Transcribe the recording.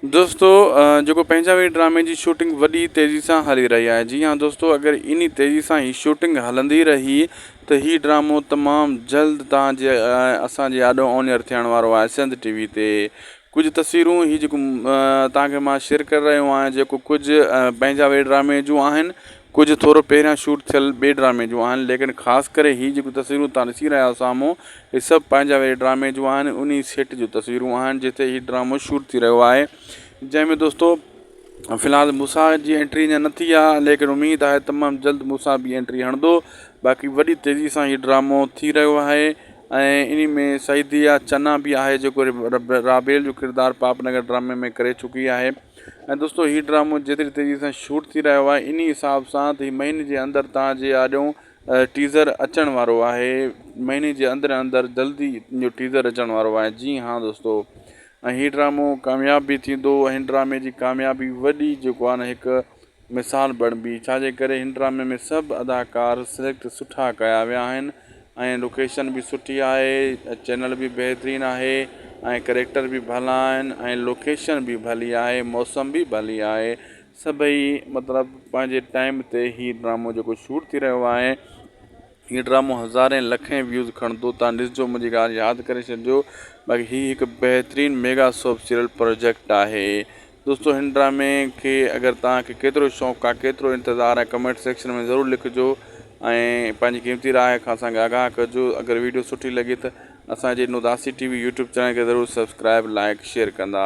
دوستو جيڪو پنهنجا وير ڊرامي جي شوٽنگ وڏي تيزي سان هلي رهي آهي جي ها دوستو اگر انهي تيزي سان هي شوٽنگ هلندي رهي ته هي ڊرامو تمام جلد توهان جي اسان جي آڏو آن ايئر ٿيڻ وارو آهي سنڌ ٽي وي تي ڪجهه تصويرون هي جيڪو توهان کي مان شيئر ڪري رهيو آهيان جيڪو ڪجهه پنهنجا وير ڊرامي جون آهن ڪجهه ٿورو پهريان شوٽ ٿيل ٻئي ڊرامي جون آهن ليڪن خاص ڪري هي جيڪو تصويرون توهان ڏسي رهيا آهيو سامهون هي سڀ پنهنجا ويري ڊرامي جون آهن انهي سيٽ جون تصويرون آهن جتي هي ڊرامو شوٽ ٿي رهيو آهي جنهن ۾ دوستو في الحال موسيٰ جي انٽري اڃا نه ٿي آهي ليڪن اميد آهي تمام جلد موسيٰ به انٽري هڻندو باقي وڏي تيزي سان هي ڊرامو ٿي رهيو آهي ۽ انهي ۾ سعيديه چنا به آهي جيڪو رابيل جو ڪردار پاپ نگر ڊرامي ۾ ڪري چڪي آهي ۽ دوستو هي ڊرامو جيتري تيزي سان شوٽ ٿي رهيو آهي انهي حساب سان ته هي مهيني جي اندر توهان جي آڏو ٽيزر اچڻ وارو آهي مهيني جي اندر اندر جلدي جو ٽيزر اچڻ وارو آهي جي ها دوستو ۽ هي ڊرامو ڪامياب به ٿيندو هن ڊرامي جي ڪاميابي وڏي جيڪو آهي نه هڪ مثال بڻبي ڇا جي ڪري هن ڊرامي ۾ سڀ اداڪار سليڪٽ سٺا ڪيا ويا آهن ۽ لوڪيشن به سٺي آهي چينل به بهترين آهي ۽ ڪريڪٽر به ڀلا آهن ۽ لوڪيشن به ڀلي آهي موسم به ڀلي آهي سڀئي مطلب پنهنجي ٽائيم تي هي ڊرامو جيڪو شوٽ ٿي رهيو آهي هي ڊرامو هزارين لکين ويوز کڻندو تان ڏسجو منهنجي ڳالهه ياد ڪري ڇڏجو باقي هي هڪ بهترين ميگا سوپ سيريل پروجيڪٽ آهي دوستو هن ڊرامي کي اگر توهان کي ڪيترو شوق آهي ڪيترو انتظار آهي ڪمينٽ سيڪشن ۾ ضرور لکجو ۽ پنهنجي قيمتي راء کان اسان کي آگاهه ڪجو اگر ويڊيو سٺي لڳي ته اسان جي اداسي ٽي وي يوٽيوب چينل کي ضرور سبسڪرائب لائڪ شيئر ڪندا.